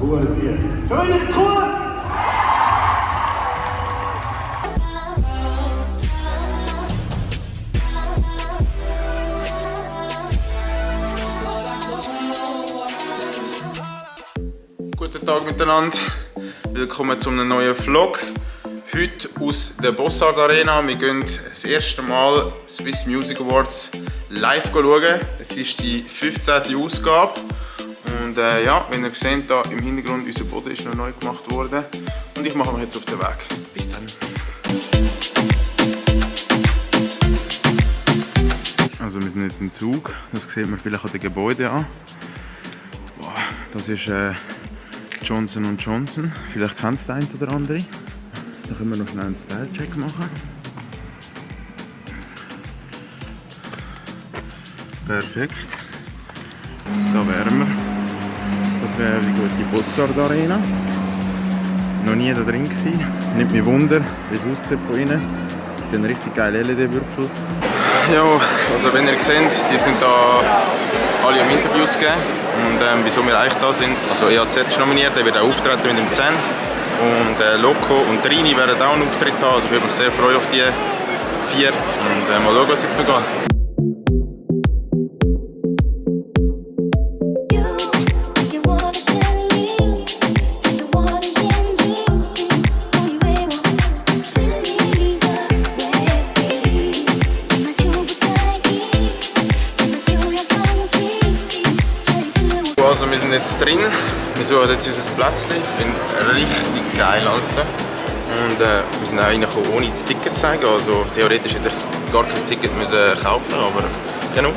Cool, sehr. Schön, cool! Guten Tag miteinander, willkommen zu einem neuen Vlog. Heute aus der Bossard Arena. Wir gehen das erste Mal Swiss Music Awards live schauen. Es ist die 15. Ausgabe. Und ja, wenn ihr seht, da im Hintergrund, unser Boden ist noch neu gemacht worden. Und ich mache mich jetzt auf den Weg. Bis dann. Also wir sind jetzt im Zug. Das sieht man vielleicht an den Gebäuden an. Boah, das ist Johnson & Johnson. Vielleicht kennt es der eine oder andere. Da können wir noch schnell einen Style-Check machen. Perfekt. Da wären wir. Das wäre die gute Bossard Arena. Noch nie da drin gewesen. Nimmt mich Wunder, wie es aussieht von innen. Sie haben richtig geile LED-Würfel. Ja, also wenn ihr seht, die sind da alle am Interviews gegeben. Und wieso wir eigentlich da sind, also EAZ ist nominiert, der wird auch auftreten mit dem Zen. Und Loco und Trini werden auch einen Auftritt haben. Also ich würde mich sehr freuen auf die 4 und mal schauen, was jetzt noch geht. Also wir sind jetzt drin, wir suchen jetzt unser Plätzchen. Ich finde richtig geil, Alter. Und wir sind auch reingekommen, ohne das Ticket zu zeigen. Also theoretisch hätte ich gar kein Ticket müssen kaufen, aber genau.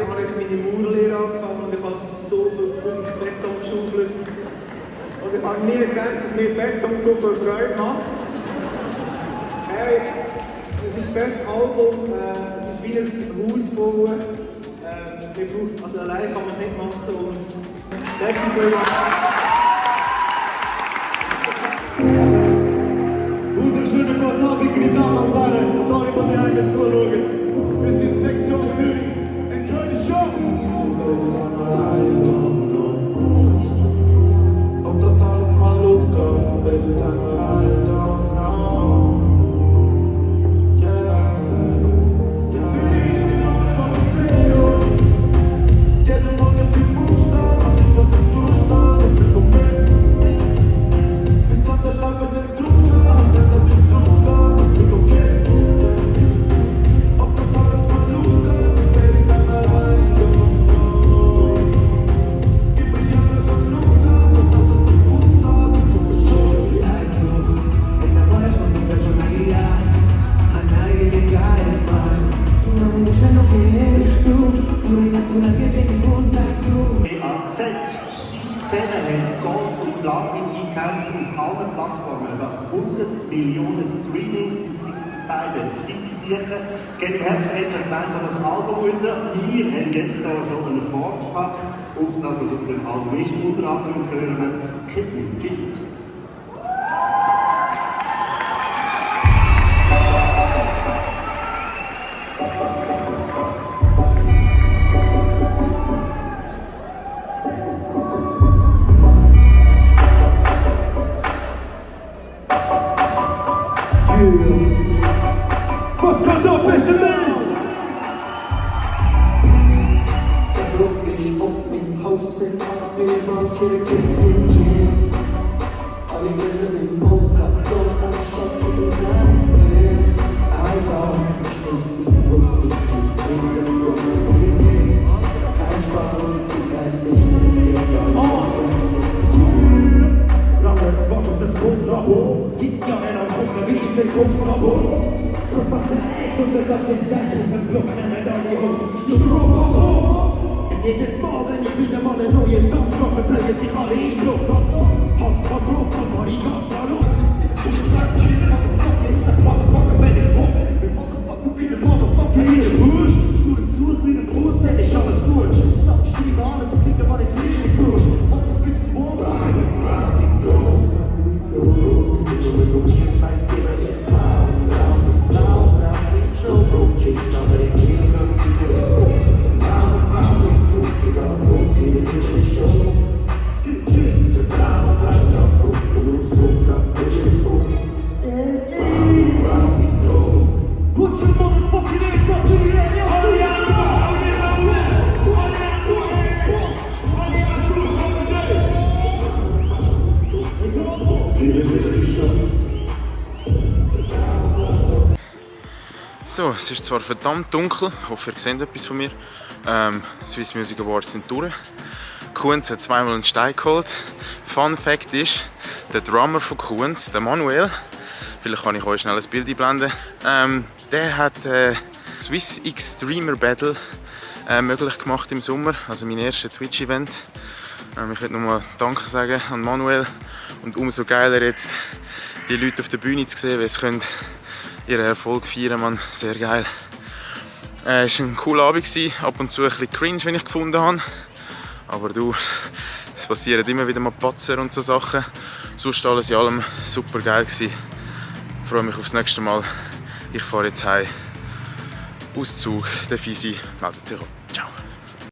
Habe ich meine Maurerlehre angefangen und ich habe so viel Beton geschaufelt. Und ich habe nie gedacht, dass mir Beton so viel Freude macht. Hey, es ist das beste Album, es ist wie ein Haus bauen. Also allein kann man es nicht machen und merci vielmals. Wunderschönen guten Abend, meine Damen und Herren, und alle, die mir einen zuschauen. Wir sind Sektion Zürich. Enjoy the show! Ob das alles mal aufkommt, Baby, sag mal, I don't know. Yeah. Jeden Morgen bin ich aufstehen, und ich was im Durchstehen, und ich komm mit. Das ganze Leben im Druck, und das ist Druck, und ich bin okay. Ob das alles mal aufkommt, Baby, sag mal, I don't know. Ich bin jahrelang nur da, und das ist im Untat, und ich bin schon. Enamoras con tu personalidad, a nadie le cae mal. Tú no me dices lo que eres tú nadie sin ningún tatu. EAZ, Szene hat Gold und Platin eingekauft auf allen Plattformen. Über 100 Millionen Streamings sind beide sicher. Gehen im Herbst endlich gemeinsam das Album raus. Wir haben jetzt hier schon einen Vorgeschmack auf das, was auf dem Album ist. Unter anderem hören wir Kitten G. Was kann da besser werden? Der Block ist ob mit Haus sind ab, mit was jede Kind sind schlecht. Aber die Gäste sind Postcard, los am Shop mit dem Sandbild. Also, ich weiß nicht, wo ich muss trinken, wo ich gehe. Kein Spaß, die Geist ist nicht sehr geil. Lange Woche das Grundlabor, sieht ja einer Kuchen wie in den Kunstlabor. Jedes Mal, wenn ich wieder mal eine neue Song mache, bleiben sich alle im Club. Hardcore Rock und Marigata los. Ich sag Motherfucker, wenn ich Bock. Mit Motherfucker bin ein Motherfucker in der Busch. Stuhl zu, wie ein Brot, denn ich alles gut. Sag, schiebe alles, klingt aber nicht richtig gut. Und das gibt's morgen. So, es ist zwar verdammt dunkel, ich hoffe, ihr seht etwas von mir. Swiss Music Awards sind durch. Kunz hat zweimal einen Stein geholt. Fun Fact ist, der Drummer von Kunz, der Manuel, vielleicht kann ich euch schnell ein Bild einblenden, der hat Swiss Extremer Battle möglich gemacht im Sommer, also mein erstes Twitch-Event. Ich möchte nochmal Danke sagen an Manuel und umso geiler jetzt die Leute auf der Bühne zu sehen, weil sie können ihren Erfolg feiern, man. Sehr geil. Es war ein cooler Abend, ab und zu ein bisschen cringe, wenn ich gefunden habe. Aber du, es passieren immer wieder mal Patzer und so Sachen. Sonst alles in allem super geil gewesen. Ich freue mich aufs nächste Mal. Ich fahre jetzt heim. Auszug, der Fisi meldet sich ab.